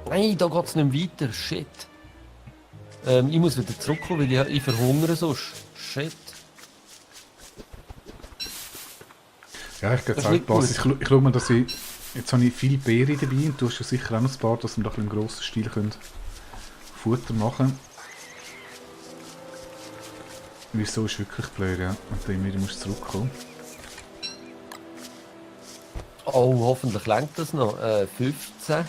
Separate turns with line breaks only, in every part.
Nein, da geht es nicht mehr weiter. Shit. Ich muss wieder zurückkommen, weil ich verhungere sonst. Shit.
Ja, ich gehe
Das
jetzt
ist
auch
nicht
Ich schaue mal, dass ich... Jetzt habe ich viele Beeren dabei und du hast ja sicher auch noch ein paar, dass wir da im grossen Stil können Futter machen können. Wieso ist wirklich blöd, ja. Und dann wieder musst du zurückkommen.
Oh, hoffentlich lenkt das noch. 15.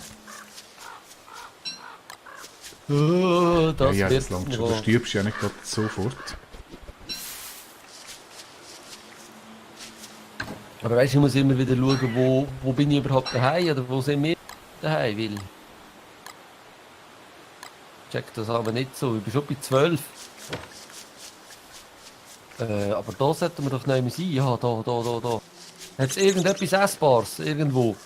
Oh, das
Ja,
wird
das langt schon.
noch.
Du stirbst ja nicht gerade sofort.
Aber weißt du, ich muss immer wieder schauen, wo bin ich überhaupt daheim oder wo sind wir daheim, weil. Check das aber nicht so. Ich bin schon bei 12. Aber da sollten wir doch nicht mehr sein. Ja, da. Hat es irgendetwas Essbares irgendwo?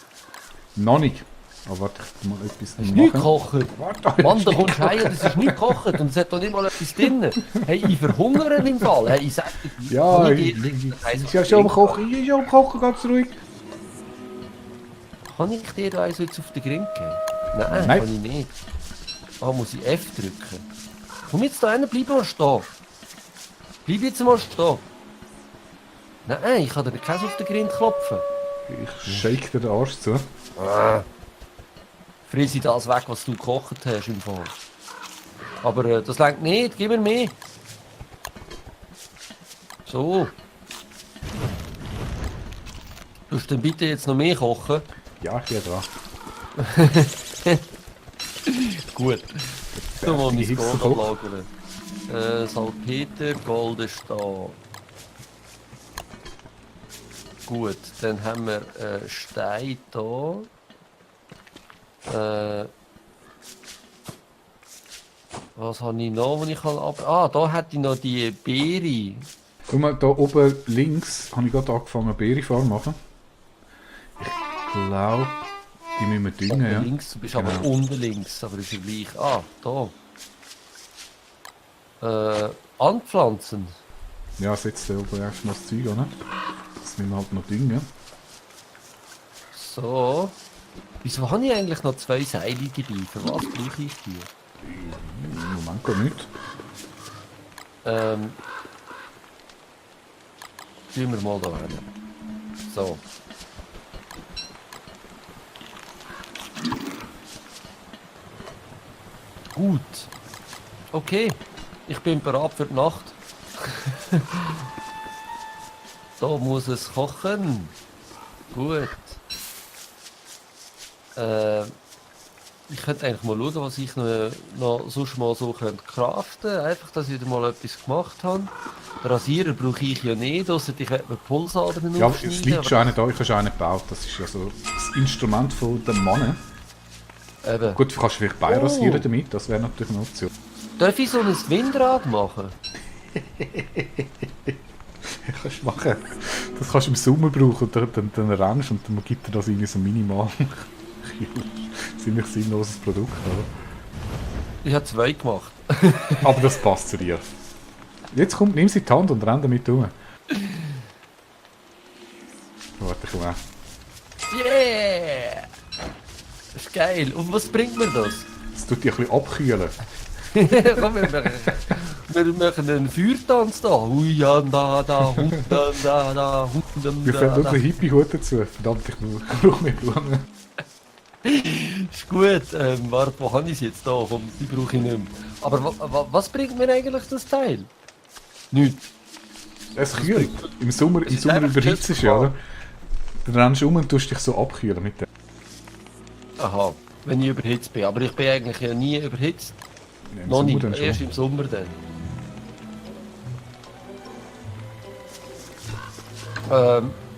Noch nicht. Aber warte, ich mal etwas
Es ist nicht gekocht.
Warte,
Mann, da kommst du heim und es ist nicht gekocht und es hat doch nicht mal etwas drin. Hey, ich verhungere im Fall. Hey, ich sag dir,
Ja,
ich
ist ja schon am Kochen. Ich schon am Kochen, ganz ruhig.
Kann ich dir da eins jetzt auf den Grind geben? Nein,
Nein.
kann ich nicht. Ah, muss ich F drücken? Komm jetzt da rein, bleib mal stehen. Bleib jetzt mal stehen. Nein, ich kann dir keinen auf den Grind klopfen.
Ich shake dir den Arsch zu.
Friss ich das weg, was du gekocht hast im Fall. Aber das lenkt nicht, gib mir mehr. So. Tust du denn bitte jetzt noch mehr kochen?
Ja, ich bin dran.
Gut. Du mal mein
Fertige
Gold
Hitzekoch.
ablagern. Salpeter, Gold ist da. Gut, dann haben wir Stein da. Was habe ich noch, was ich ab... Ah, da hätte ich noch die Beere.
Guck mal, da oben links habe ich gerade angefangen, Beerenfarm zu machen. Ich glaube, die müssen wir düngen,
Oben
ja.
links, du bist
Genau.
aber unten links, aber ist ja gleich. Ah, da. Anpflanzen.
Ja, setzt da oben erstmal das Zeug an. Das müssen wir halt noch düngen.
So. Wieso habe ich eigentlich noch 2 Seile dabei? Für was brauche ich die?
Im Moment gar nicht.
Tun wir mal da hin. So. Gut. Okay. Ich bin bereit für die Nacht. Da muss es kochen. Gut. Ich könnte eigentlich mal schauen, was ich noch sonst mal so könnte craften. Einfach, dass ich wieder mal etwas gemacht habe. Den Rasierer brauche ich ja nicht, ausser ich werde mir Pulsadern
Ja,
aufschneiden.
es liegt schon einer da, ich habe schon einen gebaut. Das ist ja so das Instrument von dem Mann.
Eben.
Gut, du kannst vielleicht beirasieren damit, das wäre natürlich eine Option.
Darf ich so ein Windrad machen?
Kannst du machen. Das kannst du im Sommer brauchen und dann rennst und dann gibt dir das irgendwie so minimal. Ziemlich sinnloses Produkt, oder?
Ich habe 2 gemacht.
Aber das passt zu dir. Jetzt komm, nimm sie in die Hand und renn damit um. Warte, komm her.
Yeah! Das ist geil. Und was bringt mir das?
Das tut dich ein bisschen abkühlen.
Komm, wir machen einen Feuertanz da. Hui, ja, da, hu, da, hu,
Mir fällt nur der Hippie-Hut dazu. Verdammt, ich brauche mehr Blumen.
Ist gut. Warte, wo habe ich es jetzt da? Komm, die brauche ich nicht mehr. Aber was bringt mir eigentlich das Teil? Nichts.
Es kühlt. Im Sommer
ist einfach
überhitzt es ja, oder? Dann rennst du um und tust dich so abkühlen mit dem.
Aha, wenn ich überhitzt bin. Aber ich bin eigentlich ja nie überhitzt.
Ja, im
Noch
Sommer
nicht,
dann schon.
erst im Sommer dann.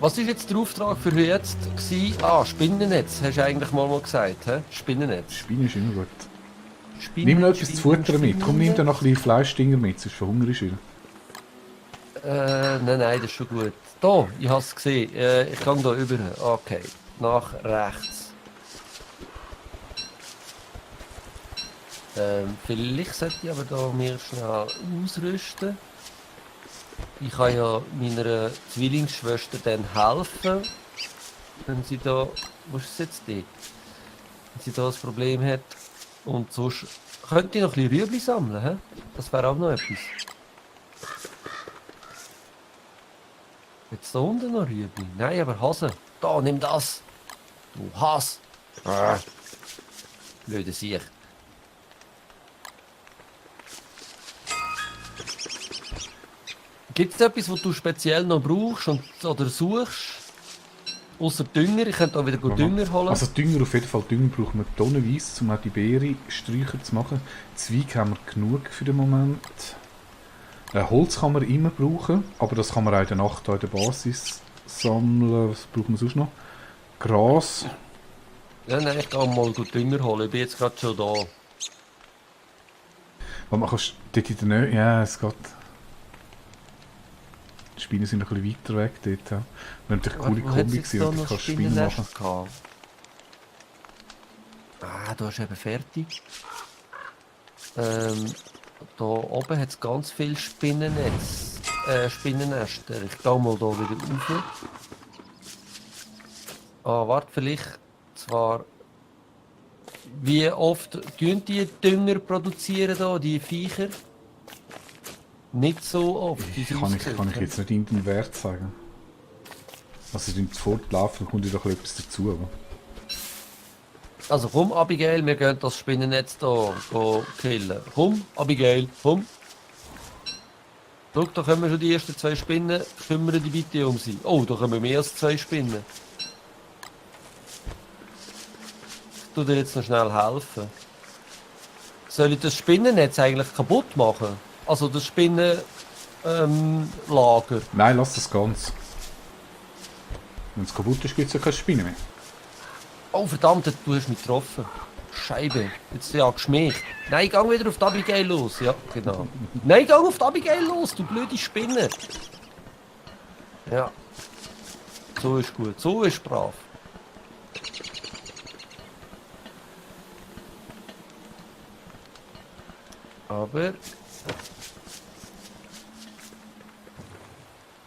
Was ist jetzt der Auftrag für jetzt gewesen? Ah, Spinnennetz, hast du eigentlich mal gesagt, hä? Spinnennetz.
Spinnen ist immer gut.
Spinnen,
Nimm noch etwas zu futtern mit. Komm, nimm dir noch ein bisschen Fleischdinger mit, sonst verhungerst du wieder.
Nein, das ist schon gut. Da, ich habe es gesehen. Ich gehe da über. Okay, nach rechts. Vielleicht sollte ich aber da mir schnell ausrüsten. Ich kann ja meiner Zwillingsschwester dann helfen, wenn sie da... Wo ist es jetzt dort? sie da ein Problem hat. Und sonst könnte ich noch ein bisschen Rüebli sammeln, hä? Das wäre auch noch etwas. Jetzt da unten noch Rüebli? Nein, aber Hase. Da, nimm das. Du Has. Blöde Sieg. Gibt es etwas, was du speziell noch brauchst oder suchst? Außer Dünger? Ich könnte auch wieder gut Dünger holen.
Also Dünger auf jeden Fall. Dünger brauchen wir tonnenweise, um auch die Beerensträucher zu machen. Zweig haben wir genug für den Moment. Holz kann man immer brauchen, aber das kann man auch in der Nacht in der Basis sammeln. Was brauchen wir sonst noch? Gras.
Ja, nein, ich gehe mal gut Dünger holen. Ich bin jetzt gerade schon da.
Aber man kann dort in der Nähe... Ja, es geht... Die Spinnen sind noch ein bisschen weiter weg dort. Ja. Wir haben natürlich coole Kombi gewesen und ich kann Spinnen machen.
Du hast eben fertig. Da oben hat es ganz viele Spinnennester. Ich gehe mal da wieder rauf. Warte, vielleicht zwar... Wie oft tun die Dünger produzieren da, die Viecher? Nicht so oft.
Kann ich jetzt nicht in den Wert sagen. Also in fortlaufen kommt ja doch etwas dazu. Aber.
Also komm Abigail, wir gehen das Spinnennetz hier killen. Komm Abigail, komm. Schau, da kommen schon die ersten 2 Spinnen. Kümmere dich bitte um sie. Oh, da kommen mehr als 2 Spinnen. Ich tu dir jetzt noch schnell helfen. Soll ich das Spinnennetz eigentlich kaputt machen? Also das Spinnenlager?
Nein, lass das ganz. Wenn es kaputt ist, gibt es ja keine Spinne mehr.
Oh verdammt, du hast mich getroffen. Scheibe, jetzt jagst du mich. Nein, geh wieder auf die Abigail los. Ja, genau. Nein, geh auf die Abigail los, du blöde Spinne. Ja. So ist gut, so ist brav. Aber...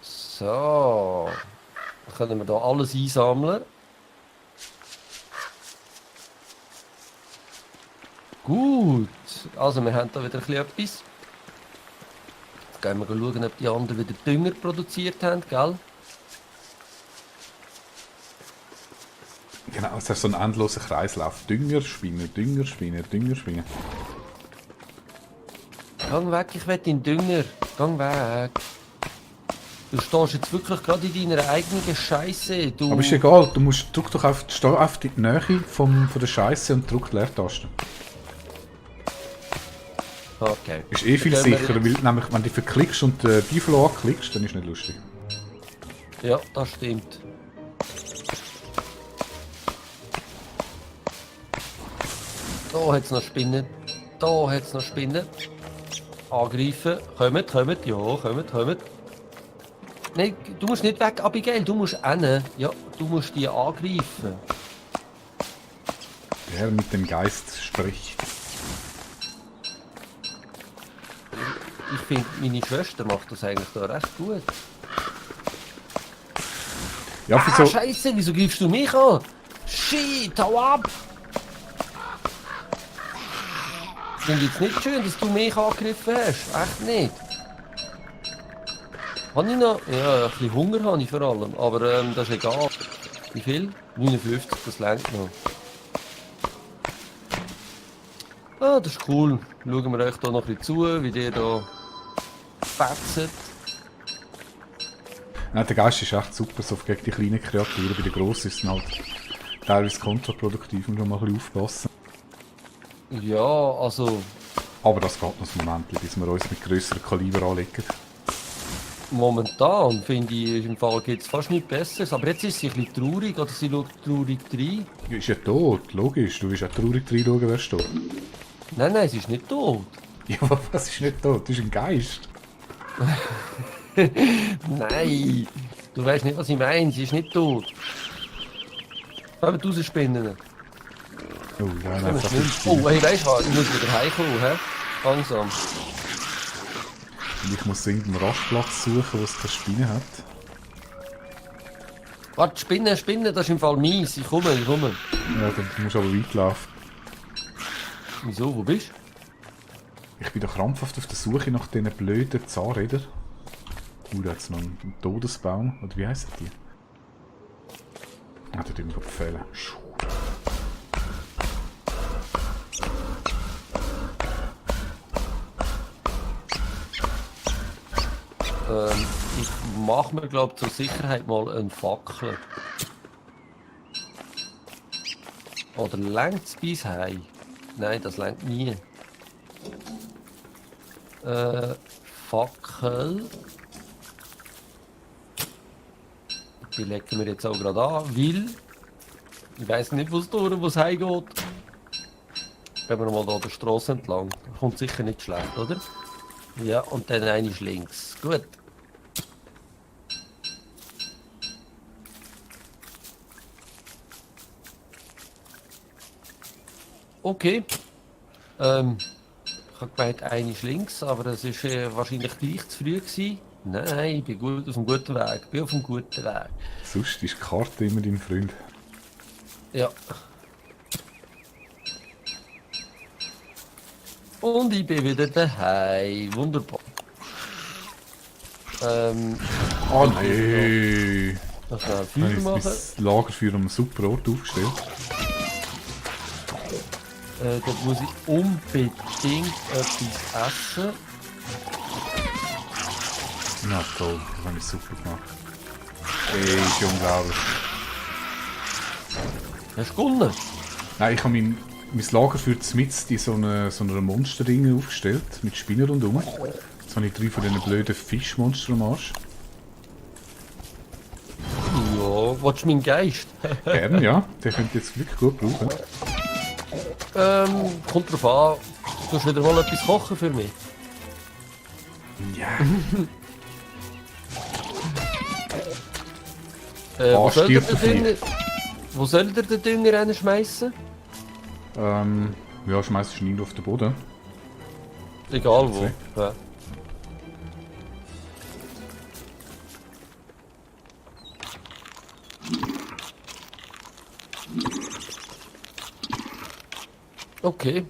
So. Dann können wir da alles einsammeln. Gut. Also wir haben da wieder ein bisschen etwas. Jetzt gehen wir schauen, ob die anderen wieder Dünger produziert haben, gell?
Genau, es ist so ein endloser Kreislauf. Dünger, Spinne, Dünger, Spinne, Dünger, Spinne.
Gang weg, ich will deinen Dünger. Gang weg. Du stehst jetzt wirklich gerade in deiner eigenen Scheiße. Du...
Aber ist egal, du musst drück doch steh auf die Nähe von der Scheiße und drück die Leertaste.
Okay.
Ist eh viel sicherer, weil nämlich, wenn du verklickst und die Flow anklickst, dann ist nicht lustig.
Ja, das stimmt. Da hat es noch Spinnen. Da hat es noch Spinnen. Angreifen. Kommt. Ja, kommt. Nein, du musst nicht weg, Abigail. Du musst hin. Ja, du musst die angreifen.
Der Herr mit dem Geist spricht.
Ich finde, meine Schwester macht das eigentlich da recht gut.
Ja, wieso?
Scheiße, wieso greifst du mich an? Shit, hau ab! Ich finde jetzt nicht schön, dass du mich angegriffen hast. Echt nicht. Habe ich noch? Ja, ein bisschen Hunger habe ich vor allem. Aber das ist egal. Wie viel? 59, das reicht noch. Ah, das ist cool. Schauen wir euch da noch ein bisschen zu, wie der da fetzt.
Nein, der Geist ist echt super, so gegen die kleinen Kreaturen. Bei den grossen ist es halt teilweise kontraproduktiv, muss man mal ein bisschen aufpassen.
Ja, also...
Aber das geht noch ein Moment, bis wir uns mit grösseren Kaliber anlegen.
Momentan finde ich, im Fall gibt es fast nichts Besseres. Aber jetzt ist sie ein bisschen traurig, oder sie schaut traurig rein.
Ja, ist ja tot, logisch. Du willst auch traurig reinschauen, wer ist tot.
Nein, sie ist nicht tot.
Ja, was ist nicht tot? Du bist ein Geist.
Nein, du weißt nicht, was ich meine. Sie ist nicht tot. Kommen raus, Spinnen.
Oh, ja, nein, das ist
oh, hey, weißt du was? Ich muss wieder heimkommen, hä? Langsam.
Und ich muss irgendeinen Rastplatz suchen, wo es keine Spinne hat.
Warte, Spinnen, das ist im Fall mies. Ich komme.
Ja, dann musst du aber weit laufen.
Wieso, wo bist
Ich bin da krampfhaft auf der Suche nach diesen blöden Zahnrädern. Da hat es noch einen Todesbaum. Oder wie heissen die? Ah, da tun wir Pfähle.
Ich mache mir, glaube zur Sicherheit mal einen Fackel. Oder längt es bis heim? Nein, das längt nie. Fackel. Die legen wir jetzt auch gerade an, weil ich weiß nicht, wo es heimgeht. Gehen wir mal hier der Straße entlang. Kommt sicher nicht schlecht, oder? Ja, und dann eine ist links. Gut. Okay. Ich habe gemeint, eine ist links, aber das war wahrscheinlich gleich zu früh gewesen. Nein, ich bin gut auf einem guten Weg. Ich bin auf einem guten Weg.
Sonst ist die Karte immer dein Freund.
Ja. Und ich bin wieder daheim. Wunderbar.
Oh nein!
Noch schnell
Ich
Feuer
habe
machen.
das Lagerfeuer am super Ort aufgestellt.
Da muss ich unbedingt etwas essen.
Na toll, das habe ich super gemacht. Ey, ist ja unglaublich.
Hast du gewonnen?
Nein, ich habe mein Lagerfeuer mitten in so einer Monsterringe aufgestellt, mit Spinnen rundherum. Jetzt habe ich 3 von diesen blöden Fischmonster am Arsch.
Ja, willst du meinen Geist?
Gern, ja. Der könnte jetzt wirklich gut brauchen.
Kommt drauf an. Du musst wieder mal etwas kochen für mich.
Ja.
Wo soll der
stirbt
den Dünger, wo soll der den Dünger reinschmeissen?
Ja, schmeißt ihn auf den Boden.
Egal wo.
Okay.
Ja. Okay.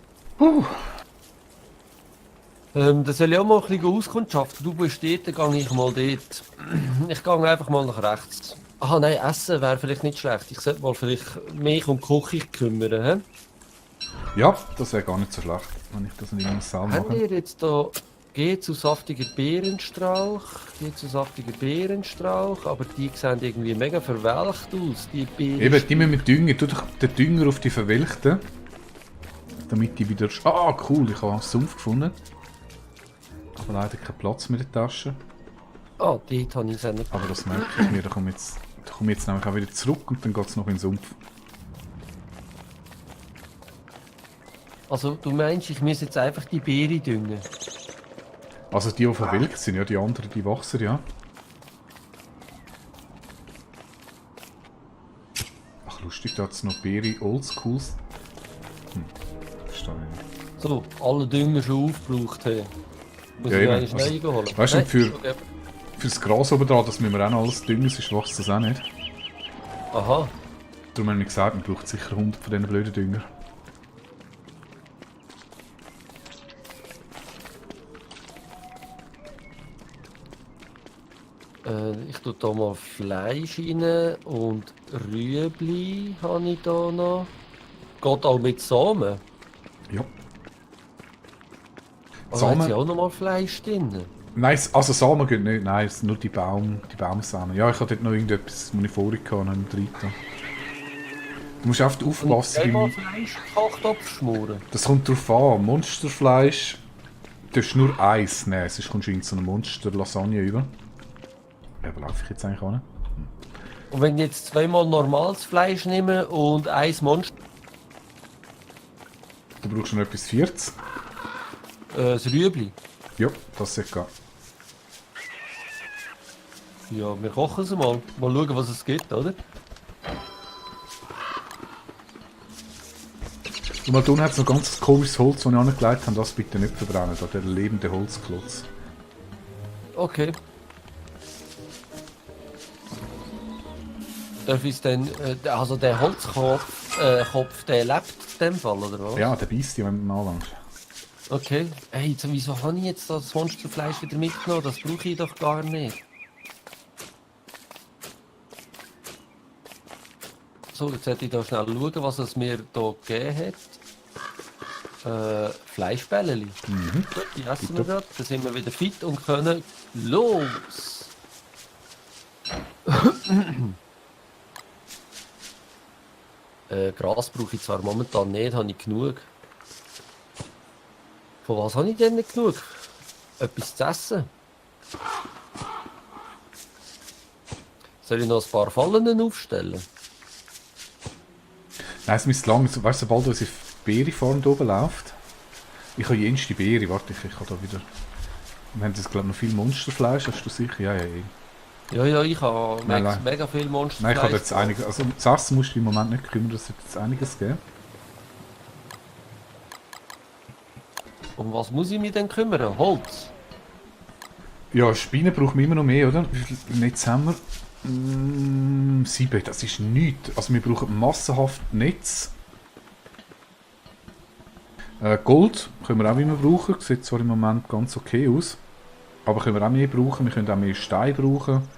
Das soll ich auch mal ein bisschen auskundschaften. Du bist dort, dann gehe ich mal dort. Ich gehe einfach mal nach rechts. Ah nein, Essen wäre vielleicht nicht schlecht. Ich sollte mal vielleicht mich um die Küche kümmern.
Ja, das wäre gar nicht so schlecht, wenn ich das in einem Saal
Habt
mache.
ihr jetzt da geht zu saftiger Beerenstrauch, aber die sehen irgendwie mega verwelkt aus, die Beeren.
Eben, die müssen wir düngen. Tu doch den Dünger auf die Verwelkten. Damit die wieder... Ah, cool, ich habe einen Sumpf gefunden. Aber leider keinen Platz mehr in der Tasche.
Ah, dort habe ich es nicht.
Aber das merke ich mir, da komme ich jetzt nämlich auch wieder zurück und dann geht es noch in den Sumpf.
Also du meinst, ich muss jetzt einfach die Beere düngen?
Also die verwelkt sind, ja, die anderen, die wachsen, ja. Ach lustig, da hat es noch Beere Oldschools. Verstehe ich nicht.
So, alle Dünger schon aufgebraucht haben. Muss
Ja,
ich
eben.
eigentlich
Also,
neu holen?
weißt du,
Nein?
für-
Okay.
Fürs Gras oben dran, das müssen wir auch noch alles düngen, sonst wächst das auch nicht.
Aha.
Darum haben wir gesagt, man braucht sicher 100 von diesen blöden Dünger.
Ich tue da mal Fleisch rein und Rüebli habe ich da noch. Geht auch mit Samen.
Ja.
Also hat
Samen?
sie auch noch mal Fleisch drin?
Nein, also Samen gehen nicht, nein, es sind nur die Baumsamen. Ja, ich hatte dort noch irgendetwas, das ich vorher hatte, noch nicht rein. Du musst einfach aufpassen.
Einmal
Beim,
Fleisch gekocht abschmoren.
das kommt drauf an. Monsterfleisch, du darfst nur eins nehmen, sonst kommst du in so eine Monster-Lasagne über. Ja, wo laufe ich jetzt eigentlich an?
Und wenn ich jetzt zweimal normales Fleisch nehme und eins Monster,
Du brauchst noch etwas Viertes.
das Rüebli.
Ja, das sollte gehen.
Ja, wir kochen es mal. Mal schauen, was es gibt, oder?
Und mal unten hat es noch ganz komisches Holz, das ich angelegt habe. Das bitte nicht verbrennen, da der lebende Holzklotz.
Okay. Darf ich denn, also der Holzkopf, Kopf, der lebt in dem Fall, oder was?
Ja, der beißt ja, wenn du ihn anlangst.
Okay. Hey, jetzt, wieso habe ich jetzt das Monsterfleisch wieder mitgenommen? Das brauche ich doch gar nicht. So, jetzt hätte ich da schnell schauen, was es mir hier gegeben hat. Fleischbälleli. Gut, die essen wir gerade. Dann sind wir wieder fit und können los. Gras brauche ich zwar momentan nicht, habe ich genug. Von was habe ich denn nicht genug? Etwas zu essen. Soll ich noch ein paar Fallen aufstellen?
Nein, es müsste lang, weißt du, sobald unsere Beerenfarm da oben läuft. Ich habe jenste Beere, warte, ich habe da wieder... Wir haben jetzt, glaube ich, noch viel Monsterfleisch, hast du sicher? Ja, ja, ja.
Ja, ich habe
Nein.
mega viel Monster.
Nein, ich habe jetzt einiges... Also, das Essen musst du im Moment nicht kümmern, das wird jetzt einiges geben.
Um was muss ich mich denn kümmern? Holz?
Ja, Spinnen brauchen wir immer noch mehr, oder? Wie viel Netz haben wir? 7, das ist nichts. Also wir brauchen massenhaft Netz. Gold können wir auch immer brauchen. Sieht zwar im Moment ganz okay aus. Aber können wir auch mehr brauchen. Wir können auch mehr Stein brauchen.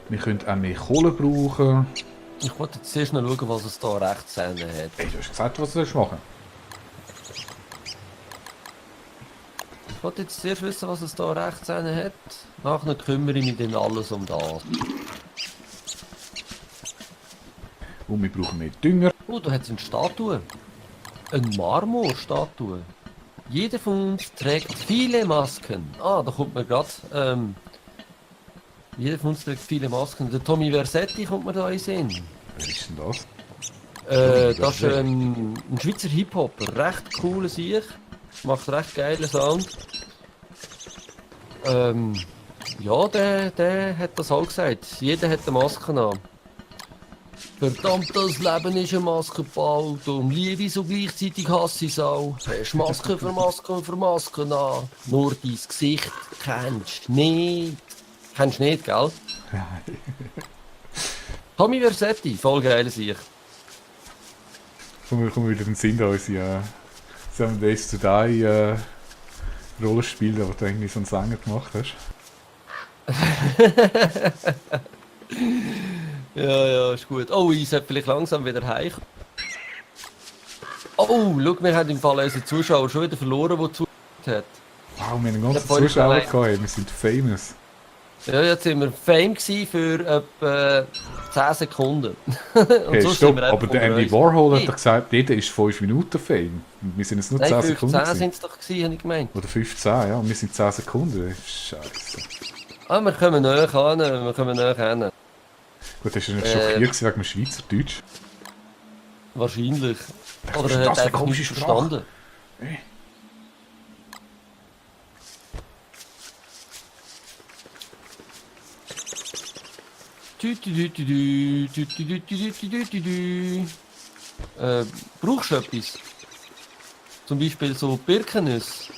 Wir können auch mehr Kohle brauchen.
Ich wollte jetzt zuerst noch schauen, was es da rechts hat.
Hey, du hast gesagt, was du machen.
Ich wollte jetzt zuerst wissen, was es da rechts hat. Nachher kümmere ich mich dann alles um das.
Und wir brauchen mehr Dünger.
Oh, da hat es eine Statue. Eine Marmorstatue. Jeder von uns trägt viele Masken. Ah, da kommt man gerade. Jeder von uns trägt viele Masken. Der Tommy Versetti kommt mir da in den Sinn.
Wer ist denn das?
Das ist ein Schweizer Hip-Hopper. Recht cooler Sieg. Macht recht geilen Sound. Ja, der hat das auch gesagt. Jeder hat eine Maske an. Verdammt, das Leben ist eine Maske gebaut. Um Liebe so gleichzeitig hasse ich es auch. Hast Maske für Maske und für Masken an. Nur dein Gesicht kennst du nicht. Kennst du nicht, gell? Tommy Versetti, voll geile Sieg.
Kommen wir wieder in den Sinn, da unsere 7 Days to Die Rollenspiel, das du irgendwie so einen Sänger gemacht hast.
Ja, ist gut. Oh, ich sollte vielleicht langsam wieder heim. Oh, schau, wir haben im Fall unsere Zuschauer schon wieder verloren, die zugeschaut hat.
Wow, wir haben einen ganzen
vorhin
Zuschauer
schon
gehabt, wir sind famous.
Ja, jetzt sind wir Fame gewesen für etwa 10 Sekunden. Und
Hey,
sonst
stopp,
sind wir einfach
aber der
unter
Andy
uns.
Warhol hat
Hey.
doch gesagt, jeder ist 5 Minuten Fame. Und wir sind jetzt nur
Nein,
10 Sekunden
15
gewesen.
sind es doch gewesen, habe ich gemeint.
Oder 15, ja, und wir sind 10 Sekunden. Scheiße.
Ah, wir kommen näher an,
Gut, hast du nicht schockiert gewesen wegen dem Schweizerdeutsch?
Wahrscheinlich.
Was
Oder
ist
er
das
hat
für eine
einfach
komische
nicht
Sprache?
verstanden.
Hey.
Brauchst du etwas? Zum Beispiel so Birkennüsse?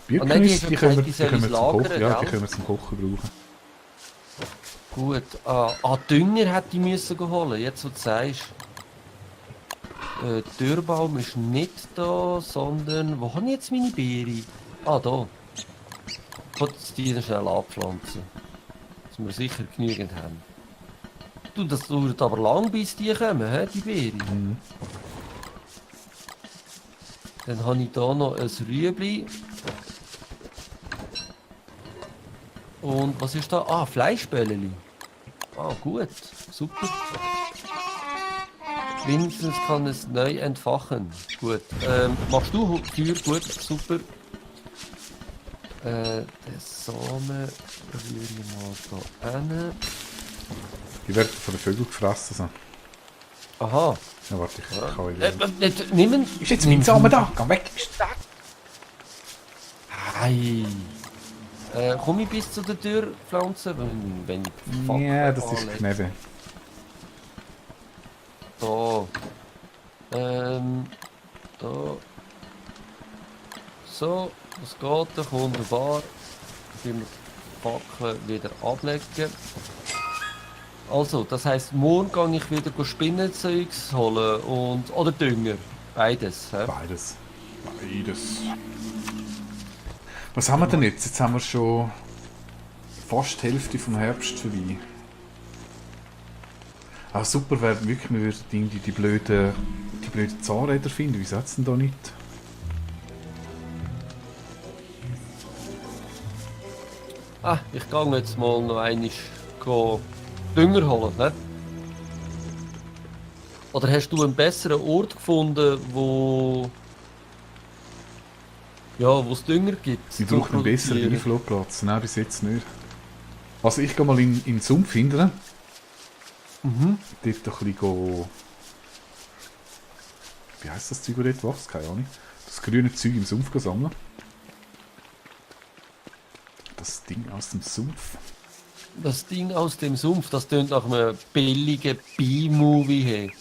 Birkennüsse, die können wir,
die
die können wir zum
sollen
Kochen,
lagern,
ja, die
gell?
können wir zum Kochen brauchen.
Gut. Dünger hätte ich müssen holen, jetzt wo du sagst. Dürrbaum ist nicht da, sondern... Wo habe ich jetzt meine Beere? Ah, da. Ich wollte die schnell abpflanzen. Dass wir sicher genügend haben. Du, das dauert aber lang, bis die kommen, he, die Beere. Dann habe ich da noch ein Rüebli. Und was ist da? Ah, Fleischbälleli. Ah, gut. Super. Wenigstens kann es neu entfachen. Gut. Machst du Feuer? Gut, super. Den Samen rühre ich mal da hin.
Die werden von den Vögeln gefressen. So.
Aha.
Ja, warte, ich kann wieder...
Nimm ihn.
Ist jetzt mein Samen da? Geh weg!
Hey. Komm ich bis zu der Tür pflanzen? Wenn ich
Ja, das ist
anlege.
Knebe.
Da. Da. So, das geht doch wunderbar. Fackeln wieder ablegen. Also, das heisst, morgen gehe ich wieder Spinnenzeugs holen oder Dünger. Beides. He?
Beides. Was haben wir denn jetzt? Jetzt haben wir schon fast die Hälfte vom Herbst vorbei. Auch super wäre wirklich, wir würden irgendwie die blöden Zahnräder finden. Wieso hat es denn da nicht?
Ich gehe jetzt mal noch einmal Dünger holen. Ne? Oder hast du einen besseren Ort gefunden, wo es Dünger gibt?
Sie brauchen einen besseren Einflugplatz. Nein, bis jetzt nicht. Also ich gehe mal in den Sumpf hindern. Dort doch ein bisschen wie heisst das Zeug, das dort wächst? Keine Ahnung. Das grüne Zeug im Sumpf sammeln. Das Ding aus dem Sumpf.
Das Ding aus dem Sumpf, das tönt nach einem billigen B-Movie. Hey.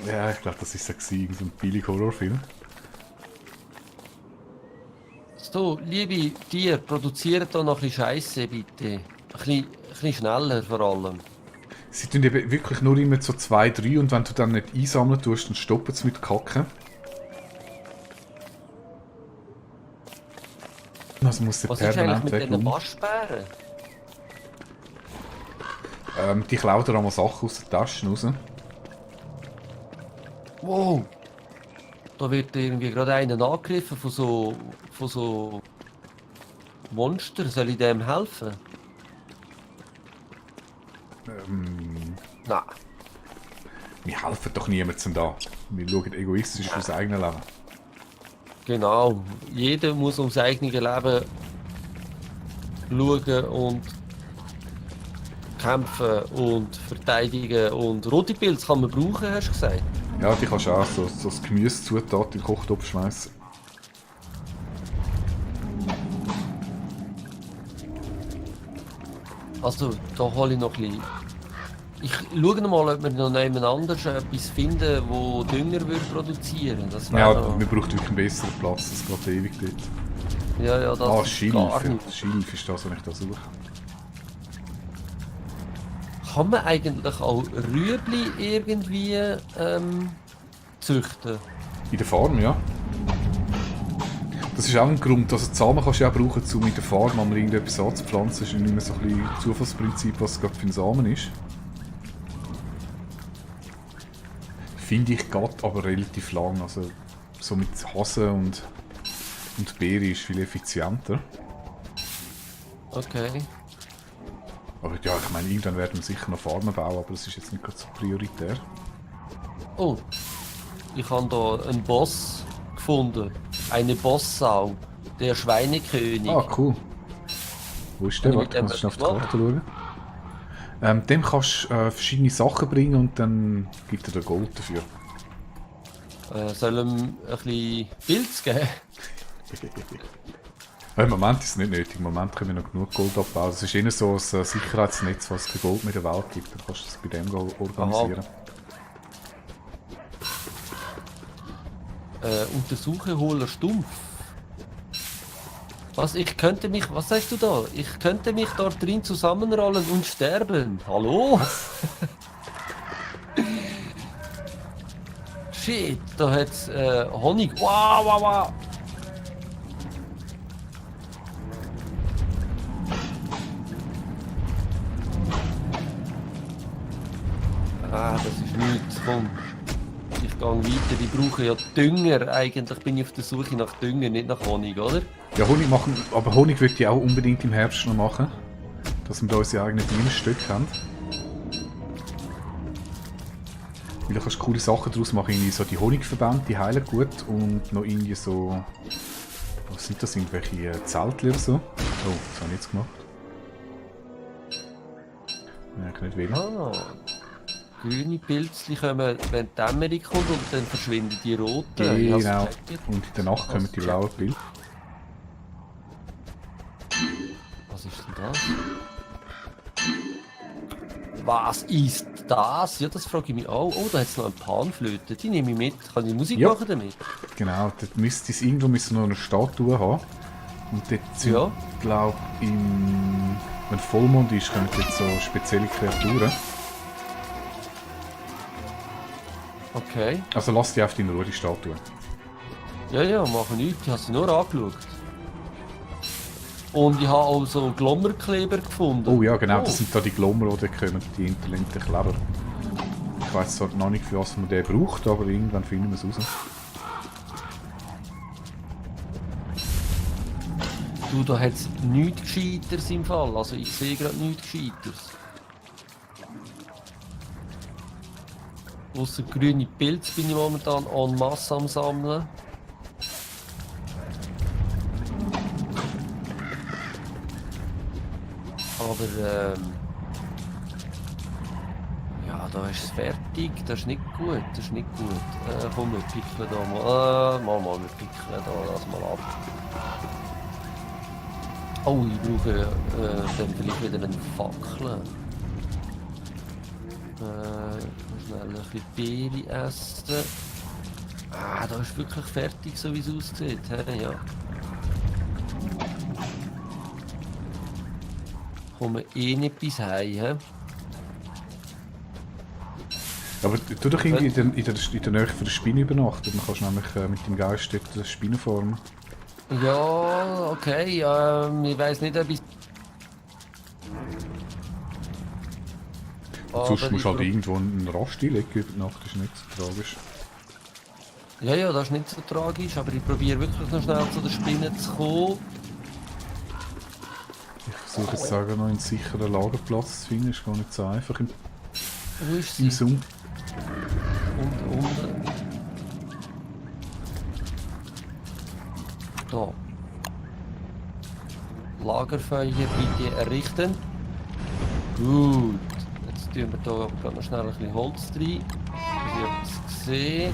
Ja, ich glaube, das ist ja so ein billiger Horrorfilm.
So, liebe Tiere, produziert da noch ein bisschen Scheisse, bitte. Ein bisschen schneller vor allem.
Sie tun eben wirklich nur immer so 2, 3 und wenn du dann nicht einsammeln tust, dann stoppen sie mit Kacken. Also muss der
Was ist
permanent
eigentlich mit
weg.
diesen Waschbären?
Die klauen dir einmal Sachen aus den Taschen raus.
Wow! Da wird irgendwie gerade einer angegriffen von so Monster. Soll ich dem helfen? Nein.
Wir helfen doch niemandem da. Wir schauen egoistisch für sein eigenes Leben.
Genau. Jeder muss ums eigene Leben schauen und kämpfen und verteidigen. Und rote Pilze kann man brauchen, hast du gesagt?
Ja, die kannst du auch so das Gemüsezutat in den Kochtopf schmeißen.
Also, da hole ich noch ein bisschen. Ich schaue noch mal, ob wir noch jemand anders etwas finden, wo Dünger würde produzieren. Das
Ja,
noch...
wir brauchen wirklich einen besseren Platz, das geht ewig dort.
Ja, das ist
Schilf.
gar nicht.
Schilf ist das, was ich da suche.
Kann man eigentlich auch Rüebli irgendwie züchten?
In der Farm, ja. Das ist auch ein Grund, also die Samen kannst du auch brauchen, um in der Farm mal irgendetwas anzupflanzen. Das ist nicht mehr so ein bisschen Zufallsprinzip, was es gerade für ein Samen ist. Finde ich geht aber relativ lang. Also so mit Hasen und Beere ist viel effizienter.
Okay.
Aber ja, ich meine, irgendwann werden wir sicher noch Farmen bauen, aber das ist jetzt nicht gerade so prioritär.
Oh, ich habe da einen Boss gefunden. Eine Bosssau. Der Schweinekönig.
Ah, cool. Wo ist der?
Kann ich mit
Warte,
dem
muss ich auf die
etwas
Karte schauen. Dem kannst du verschiedene Sachen bringen und dann gibt er dir Gold dafür.
Soll ihm ein bisschen Pilz geben?
Im Moment ist es nicht nötig. Im Moment können wir noch genug Gold abbauen. Das ist eher so ein Sicherheitsnetz, was kein Gold mehr in der Welt gibt. Dann kannst du das bei dem organisieren.
Untersuche hohler Stumpf. Was sagst du da? Ich könnte mich dort drin zusammenrollen und sterben. Hallo? Shit, da hat's Honig. Wow. Das ist nichts. Komm. Ich gehe weiter. Ich brauche ja Dünger. Eigentlich bin ich auf der Suche nach Dünger, nicht nach Honig, oder?
Ja, Honig machen, aber Honig würde ich auch unbedingt im Herbst noch machen. Dass wir da unsere eigenen Bienenstöcke haben. Weil da kannst du coole Sachen daraus machen. Irgendwie so die Honigverbände, die heilen gut. Und noch irgendwie so... Was sind das? Irgendwelche Zeltchen oder so? Oh, das habe ich jetzt gemacht. Ja, ich kann nicht wählen.
Grüne Pilzchen kommen, wenn die Dämmerung kommt und dann verschwinden die roten.
Genau. Und in der Nacht kommen die blauen Pilze.
Was ist denn das? Was ist das? Ja, das frage ich mich auch. Oh, da hat es noch eine Panflöte. Die nehme ich mit. Kann ich Musik
Ja.
machen damit?
Genau, dort müsste es irgendwo noch eine Statue haben. Und dort sind,
Ja.
glaube ich, im Wenn Vollmond ist, kommen jetzt so spezielle Kreaturen.
Okay.
Also lass die einfach in Ruhe, die Statue.
Ja, machen nichts. Ich habe sie nur angeschaut. Und ich habe auch so Glommerkleber gefunden.
Oh ja, genau, das sind da die Glommer, die kommen, die interlinkten Kleber. Ich weiss zwar noch nicht, für was man den braucht, aber irgendwann finden wir es raus.
Du, da hat es nichts Gescheiteres im Fall. Also ich sehe gerade nichts Gescheiteres. Ausser grüne Pilze bin ich momentan en masse am Sammeln. Aber ja, da ist es fertig. Das ist nicht gut. Das ist nicht gut. Komm, wir pickeln da mal. Mal, wir pickeln da das mal ab. Oh, ich brauche dann vielleicht wieder eine Fackel. Schnell ein bisschen Beere essen. Ah, da ist wirklich fertig, so wie es aussieht. He? Ja. Kommen eh nicht bis heim.
Aber tu doch irgendwie in der Nähe von der Spinne übernachten, dann kannst du nämlich mit dem Geist dort eine Spinne formen.
Ja, okay. Ich weiß nicht, ob ich.
Sonst musst du halt irgendwo einen Rast einlegen über die Nacht, das ist nicht so tragisch.
Ja, das ist nicht so tragisch, aber ich probiere wirklich noch schnell zu der Spinne zu kommen.
Ich versuche jetzt sagen, noch einen sicheren Lagerplatz zu finden, ist gar nicht so einfach
Wo ist sie?
im Zoom.
Unten. Da. Lagerfeuer bitte errichten. Gut. Jetzt tun wir hier gerade noch schnell ein bisschen Holz rein. Ich habe etwas gesehen.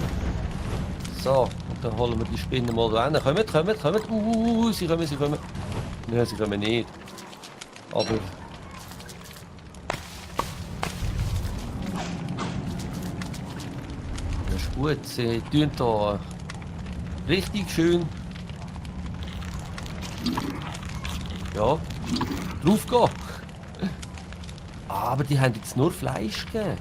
So, und dann holen wir die Spinnen mal da rein. Kommt. Sie kommen. Nein, sie kommen nicht. Aber... das ist gut. Sie tun hier richtig schön... ja, drauf gehen. Aber die haben jetzt nur Fleisch gegeben.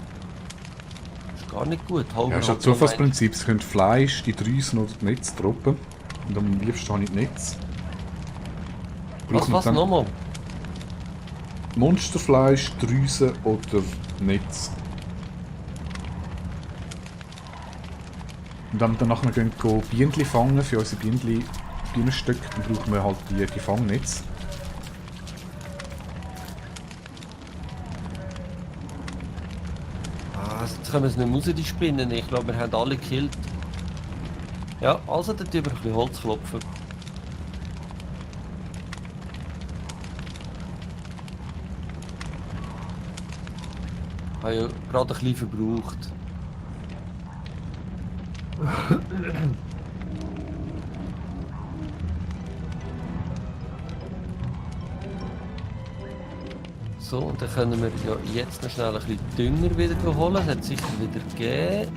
Das ist gar nicht gut.
Ja, das ist ein Zufallsprinzip. Sie können Fleisch, die Drüsen oder die Netze droppen. Und am liebsten habe ich die Netze.
Was nochmal?
Monsterfleisch, Drüsen oder Netz. Und wenn wir dann nachher gehen Bienen fangen für unsere Bienenstöcke, dann brauchen wir halt die Fangnetze.
Jetzt kommen sie nicht raus, die Spinnen. Ich glaube, wir haben alle gekillt. Ja, also dann tun wir ein bisschen Holz klopfen. Ich habe ja gerade ein bisschen verbraucht. So, und dann können wir ja jetzt noch schnell ein bisschen Dünger wieder holen. Das hat sicher wieder gegeben.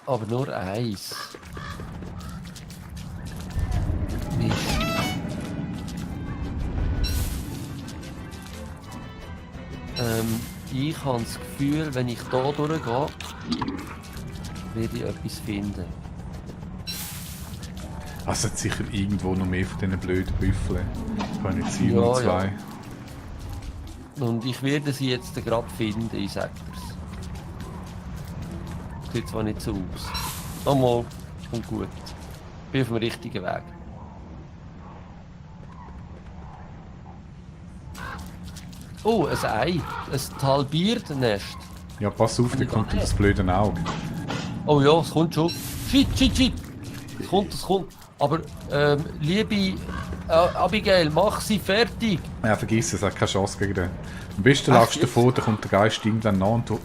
Aber nur eins. Mist. Ich habe das Gefühl, wenn ich hier durchgehe, werde ich etwas finden.
Also es hat sicher irgendwo noch mehr von diesen blöden Büffeln. Kann nicht sein,
Ja,
nur zwei.
Ja. Und ich werde sie jetzt gerade finden, ich sage dir's. Sieht zwar nicht so aus. Nochmal, und gut. Bin auf dem richtigen Weg. Oh, ein Ei. Ein Talbierdnest.
Ja, pass auf, da kommt das blöde Auge.
Oh ja, es kommt schon. Shit. Es kommt. Aber, liebe Abigail, mach sie fertig.
Ja, vergiss es, er hat keine Chance gegen den. Am besten
Ach,
laufst du davor, dann kommt der Geist irgendwann nach und du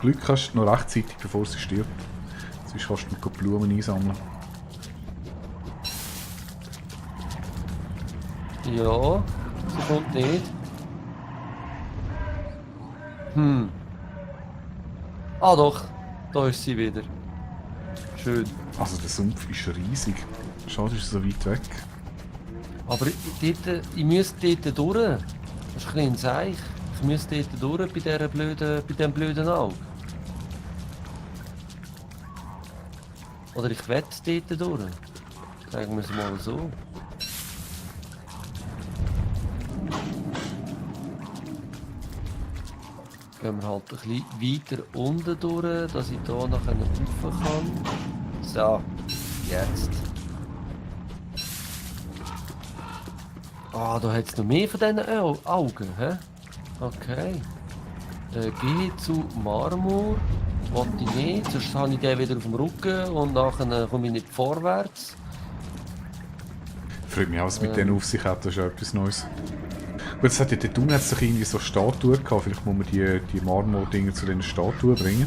Glück hast, noch rechtzeitig, bevor sie stirbt. Sonst kannst du noch Blumen einsammeln.
Ja, sie kommt nicht. Ah doch, da ist sie wieder. Schön.
Also der Sumpf ist riesig. Schade, ist er so weit weg.
Aber ich müsste dort durch. Das ist ein bisschen ein Seich. Ich müsste dort durch bei dem blöden Auge. Oder ich wette dort durch. Sagen wir es mal so. Gehen wir halt ein bisschen weiter unten durch, dass ich hier nachher rauf kann. So, jetzt. Ah, da hat es noch mehr von diesen Augen, hä? Okay. Gehe zu Marmor. Wollte ich nicht, sonst habe ich den wieder auf dem Rücken und nachher komme ich nicht vorwärts.
Freut mich auch, was mit denen auf sich hat, das ist ja etwas Neues. Gut, es hat ja dort unten sich irgendwie so Statuen gehabt, vielleicht muss man die Marmor-Dinger zu den Statuen bringen.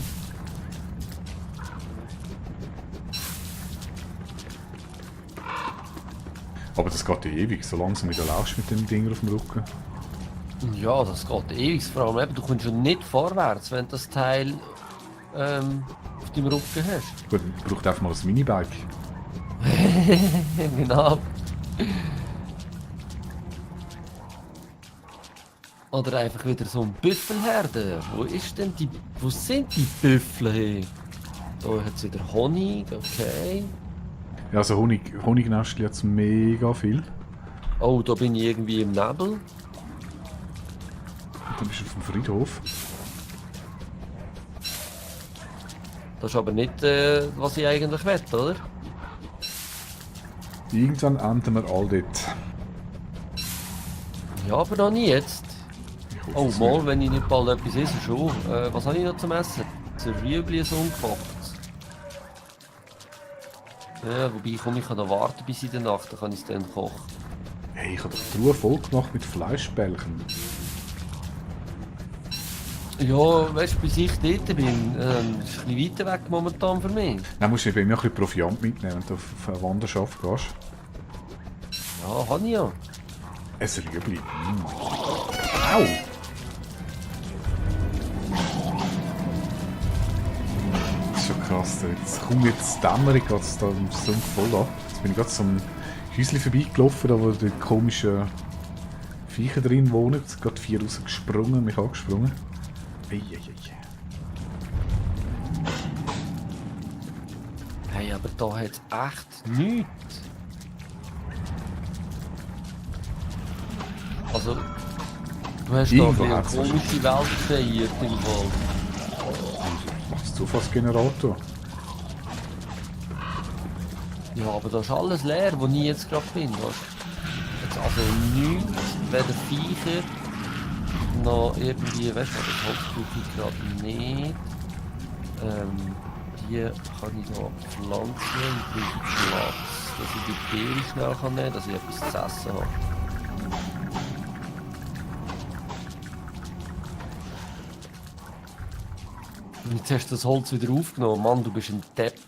Aber das geht ja ewig, so langsam wieder laufst mit den Dingern auf dem Rücken.
Ja, das geht ewig. Vor allem, eben, du kommst schon nicht vorwärts, wenn du das Teil auf deinem Rücken hast.
Gut, man braucht einfach mal ein Minibike.
Genau. Oder einfach wieder so ein Büffelherde. Wo sind die Büffel her? Da hat es wieder Honig, okay.
Ja, also Honignestchen hat es mega viel.
Oh, da bin ich irgendwie im Nebel.
Und dann bist du auf dem Friedhof.
Das ist aber nicht, was ich eigentlich will, oder?
Irgendwann enden wir all dort.
Ja, aber noch nie jetzt.
Ich hoffe
Oh,
es
mal,
nicht.
wenn ich nicht bald etwas esse, schon. Was habe ich noch zum Essen? Das Rüebli ist ungekocht. Ja, wobei ich kann noch warten bis in der Nacht, dann kann ich es dann kochen.
Hey, ich habe doch die Truhe voll gemacht mit Fleischbällchen.
Ja, weißt du, bis ich dort bin, ist ein bisschen weiter weg momentan für mich.
Dann musst du bei mir ein bisschen Proviant mitnehmen, wenn du auf eine Wanderschaft gehst.
Ja, habe ich ja.
Ein Rüebli. Au! Das ist schon krass. Jetzt kommt jetzt die Dämmerung, geht es da im Sumpf voll ab. Jetzt bin ich gerade zum Häuschen vorbeigelaufen, da wo die komischen Viecher drin wohnen. Jetzt sind gerade 4 rausgesprungen, mich angesprungen. Eieiei.
Hey, aber da hat es echt nichts. Also, du hast da
Irgendwo
eine
hat's
komische Welt kreiert im Fall.
Machst du Zufallsgenerator?
Ja, aber das ist alles leer, wo ich jetzt gerade bin. Weißt? Jetzt also nichts, weder Viecher, noch irgendwie, weißt du, das Holz brauche ich gerade nicht. Die kann ich da pflanzen, ich brauche Platz, dass ich die Beere schnell kann nehmen kann, dass ich etwas zu essen habe. Und jetzt hast du das Holz wieder aufgenommen. Mann, du bist ein Depp.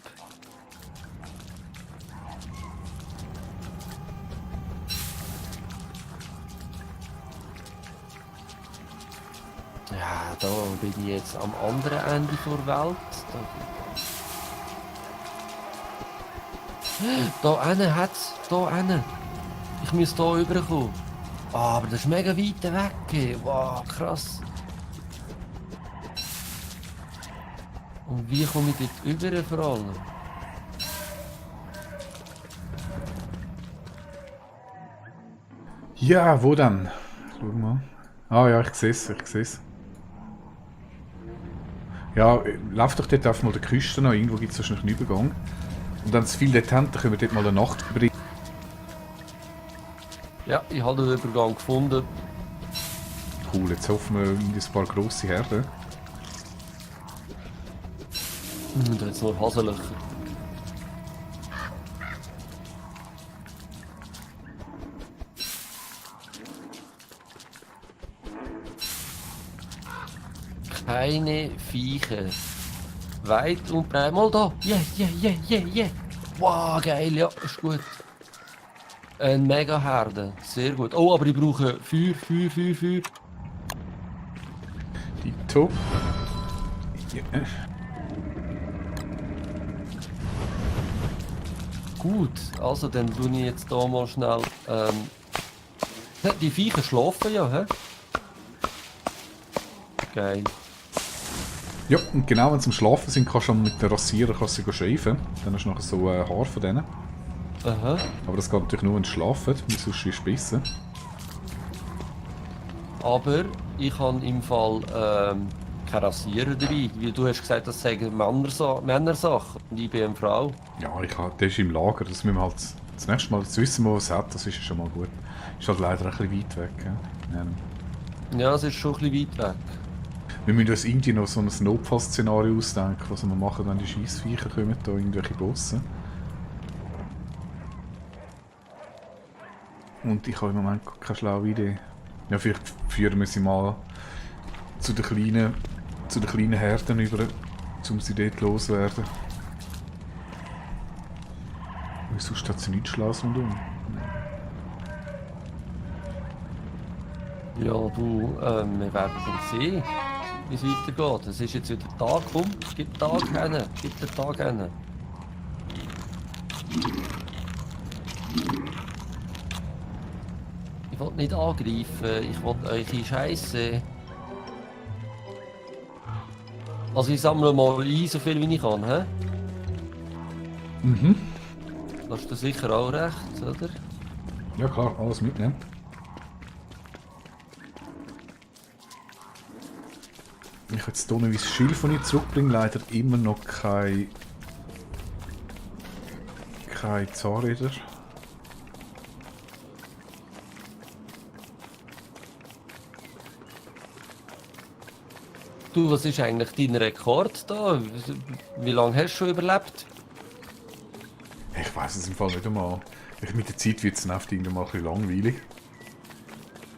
Ja, da bin ich jetzt am anderen Ende der Welt. Da hinten hat's. Da hinten. Ich muss hier rüberkommen. Ah, aber das ist mega weit weg. Wow, krass. Und wie komme ich dort rüber vor allem?
Ja, wo denn? Schau mal. Ah ja, ich sehe es, ich sehe es. Ja, lauf doch dort auf mal der Küste noch, irgendwo gibt es wahrscheinlich einen Übergang. Und wenn es viel dort haben, dann können wir dort mal eine Nacht verbringen.
Ja, ich habe den Übergang gefunden.
Cool, jetzt hoffen wir in ein paar grosse Herden.
Und jetzt noch Haselöcher. Keine Viecher. Weit und breit. Mal da. Yeah. Wow, geil, ja, ist gut. Ein mega Herde. Sehr gut. Oh, aber ich brauche Feuer.
Die Dito. Ja.
Gut, also dann tue ich jetzt hier mal schnell. Die Viecher schlafen ja, hä? Geil.
Ja, und genau wenn sie am Schlafen sind, kannst du mit dem Rasierer sie schreifen. Dann hast du nachher so ein Haar von denen.
Aha.
Aber das geht natürlich nur, wenn sie schlafen, weil sonst ist es besser.
Aber ich habe im Fall keinen Rasierer dabei. Weil du hast gesagt, das sagen Männersache. Und ich bin eine Frau.
Ja, der ist im Lager, das müssen wir halt das nächste Mal, jetzt wissen wir, was es hat, das ist ja schon mal gut. Ist halt leider ein bisschen weit weg. Ja.
Ja, es ist schon ein bisschen weit weg.
Wir müssen uns irgendwie noch so ein Notfallszenario ausdenken, was wir machen, wenn die Scheissviecher kommen, da irgendwelche Bosse. Und ich habe im Moment keine schlaue Idee. Ja, vielleicht führen wir sie mal zu den kleinen Herden über, um sie dort loszuwerden. Weil sonst hat sie nichts Schlaues rundum.
Ja, du, wir werden dann sehen, wie es weitergeht. Es ist jetzt wieder Tag rum. Gib den Tag hin. Gib den Tag hin. Ich will nicht angreifen. Ich will eure Scheiße. Also ich sammle mal ein, so viel wie ich kann, hä?
Mhm.
Das ist dir sicher auch recht, oder?
Ja klar, alles mitnehmen. Ich habe jetzt hier noch ein Schild von ihr zurückbringen, leider immer noch kein Zahnräder.
Du, was ist eigentlich dein Rekord da? Wie lange hast du schon überlebt?
Ich weiss es im Fall nicht einmal. Mit der Zeit wird es dann irgendwann mal ein bisschen langweilig.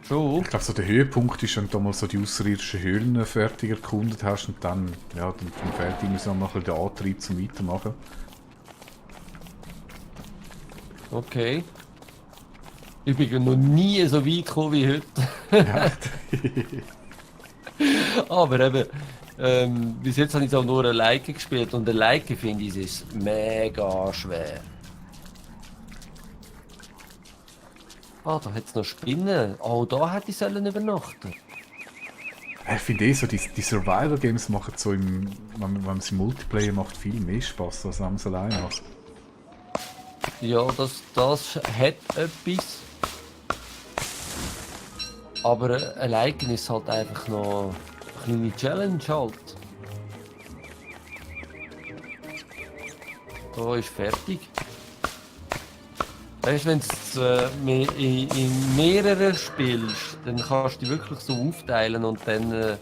Schon?
Ich glaube, so der Höhepunkt ist, wenn du mal so die außerirdischen Höhlen fertig erkundet hast und dann, ja, dann fehlt immer so mal ein bisschen der Antrieb zum Weitermachen.
Okay. Ich bin noch nie so weit gekommen wie heute.
Ja.
Aber eben, bis jetzt habe ich auch nur eine Leica gespielt und eine Leica finde ich, es ist mega schwer. Ah, da hat es noch Spinnen. Oh, da hätte ich sollen übernachten.
Ich finde eh so, die Survival-Games machen so wenn man sie im Multiplayer macht, viel mehr Spaß, als wenn man es allein macht.
Ja, das hat etwas. Aber ein Leica ist halt einfach noch eine kleine Challenge halt. Da ist fertig. Weißt du, wenn du in mehreren spielst, dann kannst du dich wirklich so aufteilen und dann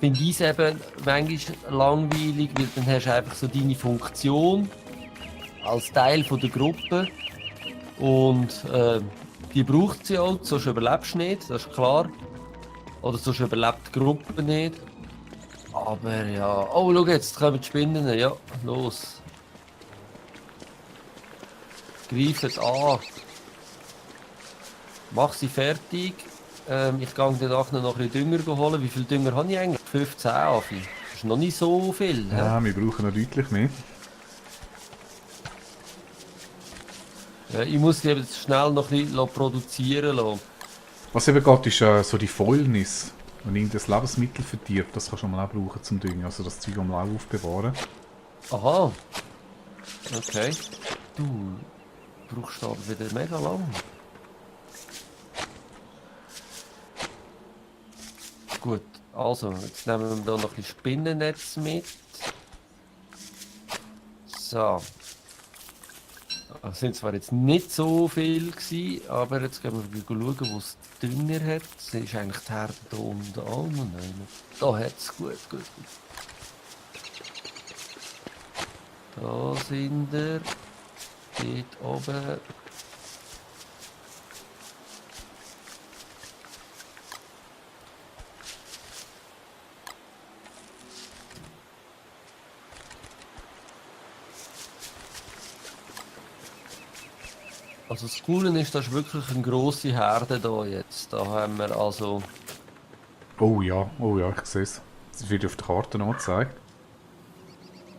finde ich es eben manchmal langweilig, weil dann hast du einfach so deine Funktion als Teil von der Gruppe und die braucht sie auch, sonst überlebst du nicht, das ist klar. Oder sonst überlebt die Gruppe nicht. Aber ja, oh schau jetzt kommen die Spinnen, ja, los. Greifet an. Mach sie fertig. Ich gehe dann nachher noch ein bisschen Dünger holen. Wie viel Dünger habe ich eigentlich? 15 Afi. Das ist noch nicht so viel.
Ja, wir brauchen noch deutlich mehr.
Ja, ich muss sie eben schnell noch ein bisschen produzieren lassen.
Was eben geht, ist so die Fäulnis. Wenn irgendein Lebensmittel verdirbt, das kannst du mal auch brauchen zum Düngen. Also das Zeug am Lau aufbewahren.
Aha. Okay. Du brauchst aber wieder mega lang. Gut, also, jetzt nehmen wir da noch ein bisschen Spinnennetz mit. So. Es sind zwar jetzt nicht so viel gewesen, aber jetzt gehen wir schauen, wo es Dünger hat. Es ist eigentlich die Herde da unten an. Nein, da hat es gut. Da sind wir. Dort oben. Also das Coole ist, das ist wirklich eine grosse Herde da jetzt. Da haben wir also...
Oh ja, ich sehe es. Das wird auf der Karte angezeigt.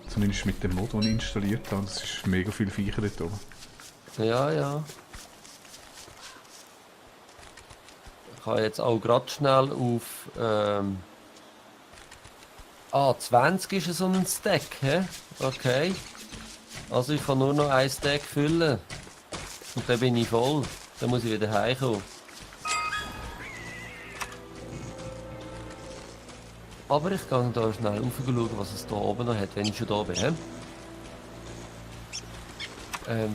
Zumindest mit dem Mod, den ich installiert habe. Das ist mega viel Viecher dort oben.
Ja, ja. Ich kann jetzt auch gerade schnell auf... 20 ist so ein Stack, hä? Okay. Also ich kann nur noch ein Stack füllen. Und dann bin ich voll. Dann muss ich wieder heimkommen. Aber ich gehe da schnell rauf schauen, was es da oben noch hat, wenn ich schon da bin. He?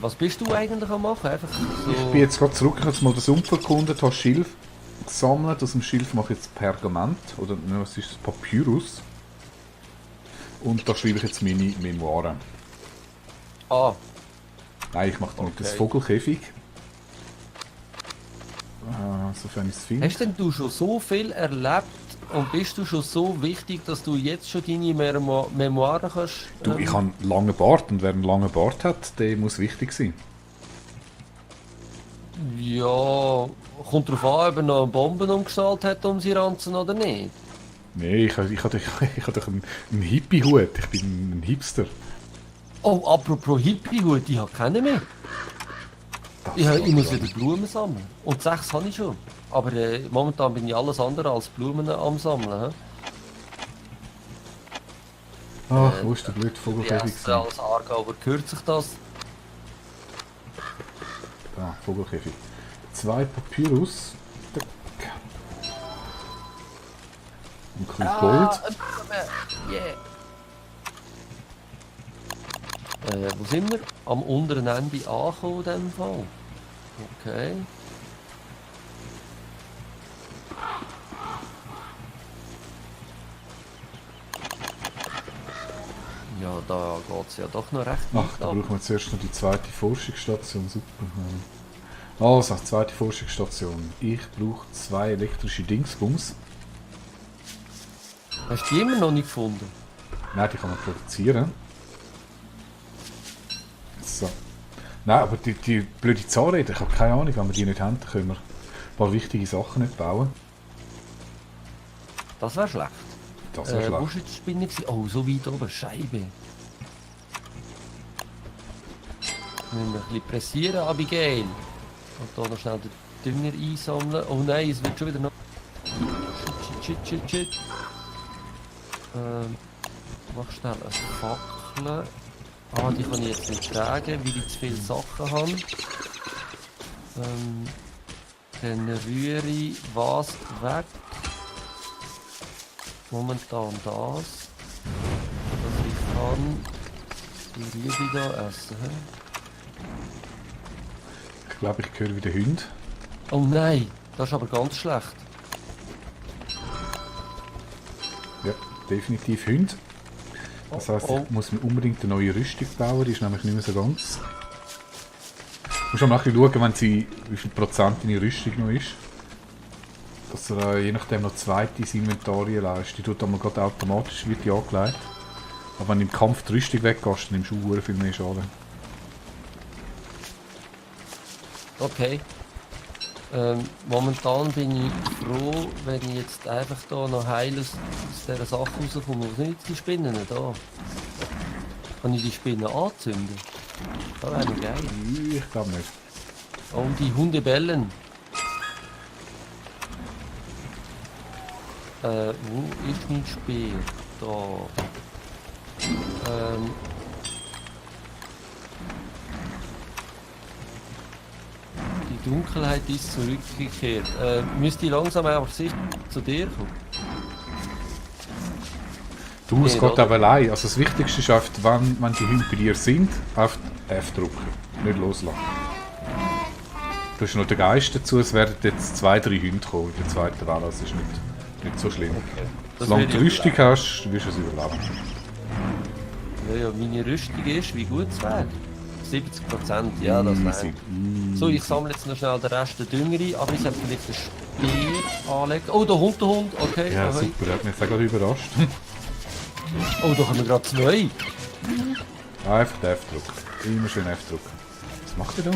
Was bist du eigentlich am machen? Einfach so...
Ich bin jetzt gerade zurück, ich habe jetzt mal das Sumpf erkundet, habe Schilf gesammelt. Aus dem Schilf mache ich jetzt Pergament, oder ne, was ist das? Papyrus. Und da schreibe ich jetzt meine Memoiren.
Ah,
Nein, ich mache damit das
Okay.
Vogelkäfig. Sofern ich es finde.
hast denn du schon so viel erlebt und bist du schon so wichtig, dass du jetzt schon deine Memoiren kannst?
Du, ich habe einen langen Bart und wer einen langen Bart hat, der muss wichtig sein.
Ja, kommt darauf an, ob er noch Bomben umgeschnallt hat, um sie ranzen oder nicht.
Nee, ich habe doch einen Hippie-Hut. Ich bin ein Hipster.
Oh, apropos Hippie-Hut, ich habe keinen mehr.
Das
Ich
kann
muss
gar
wieder
nicht.
Blumen sammeln. Und 6 habe ich schon. Aber momentan bin ich alles andere als Blumen am Sammeln. He?
Ach, wo ist der blöde
Ich
Vogelkäfig?
esse als Aargauer gehört sich das.
Da, Vogelkäfig. 2 Papyrus. Tack. Ein bisschen Gold.
Yeah. Wo sind wir? Am unteren Ende angekommen in dem Fall. Okay. Ja, da geht es ja doch noch recht
Ach,
weit
da
ab.
brauchen wir zuerst noch die zweite Forschungsstation. Super. Also, zweite Forschungsstation. Ich brauche 2 elektrische Dingsbums.
Hast du die immer noch nicht gefunden?
Nein, die kann man produzieren. So. Nein, aber die blöde Zahnräder, ich habe keine Ahnung, wenn wir die nicht haben, dann können wir ein paar wichtige Sachen nicht bauen.
Das wäre schlecht.
Das wäre
Wo war
schlecht.
jetzt die Spinne? Oh, so weit oben. Scheibe. Müssen wir ein bisschen pressieren, Abigail. Und da noch schnell den Dünger einsammeln. Oh nein, es wird schon wieder noch... Shit. Mach schnell eine Fackel. Die kann ich jetzt nicht tragen, weil ich zu viele Sachen habe. Dann rühre ich was weg. Momentan das. Dass ich kann die Rübe da essen. He?
Ich glaube, ich höre wieder Hunde.
Oh nein, das ist aber ganz schlecht.
Ja, definitiv Hunde. Das heisst, ich muss mir unbedingt eine neue Rüstung bauen, die ist nämlich nicht mehr so ganz. Du musst auch mal ein bisschen schauen, wenn sie, wie viel Prozent deine Rüstung noch ist. Dass er je nachdem noch zweite ins Inventar leistet. Die tut einmal gerade automatisch, wird die angelegt. Aber wenn du im Kampf die Rüstung weggehst, dann nimmst du sehr viel mehr Schaden.
Okay. Momentan bin ich froh, wenn ich jetzt einfach da noch heil aus dieser Sache rauskomme. Wo sind jetzt die Spinnen da? Kann ich die Spinnen anzünden? Das wäre noch geil.
Ich glaube nicht.
Oh, die Hunde bellen. Wo ist mein Speer? Da. Die Dunkelheit ist zurückgekehrt. Müsste ich langsam aber sicher zu dir kommen?
Du, es
Nee,
geht
oder?
aber allein. Also das Wichtigste ist einfach, wenn die Hunde bei dir sind, auf F drücken. Nicht loslassen. Du hast noch den Geist dazu, es werden jetzt 2, 3 Hunde kommen in der zweiten Welle. Das ist nicht so schlimm.
Das
Solange
würde
du
ich
Rüstung hast, wirst du es überleben.
Ja, meine Rüstung ist, wie gut es wäre. 70%, ja, das
Easy,
wäre. So, ich sammle jetzt noch schnell den Rest der Dünger ein, aber ich sollte vielleicht den Speer anlegen. Oh, der Hund, okay.
Ja,
ahoi.
super, der hat mich jetzt auch gerade überrascht.
Oh, da haben wir gerade 2.
Einfach den F drücken. Immer schön F drücken. Was macht ihr da?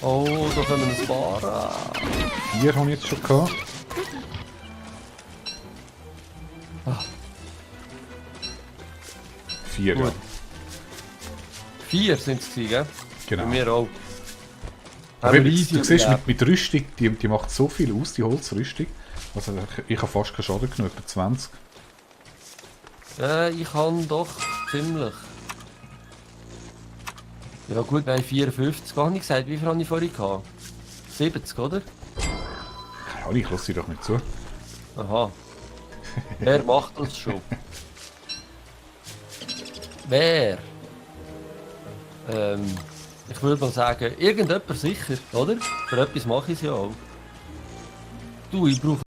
Oh, da können wir ein paar.
4 habe ich jetzt schon gehabt.
Ah.
4, ja.
Gut. 4 sind es gewesen, gell?
Genau.
Bei mir auch.
Aber
Haben wir
eben,
easy
du siehst,
überlebt.
mit Rüstung, die macht so viel aus, die Holzrüstung. Also ich habe fast keinen Schaden genommen, etwa 20.
Ich kann doch ziemlich. Ja gut, wir haben 54, gar nicht gesagt. Wie viel habe ich vorhin gehabt? 70, oder?
Keine Ahnung, ich lasse sie doch nicht zu.
Aha. Wer macht das schon? Wer? Ich würde mal sagen, irgendjemand sicher, oder? Für etwas mache ich es ja auch. Du, ich brauche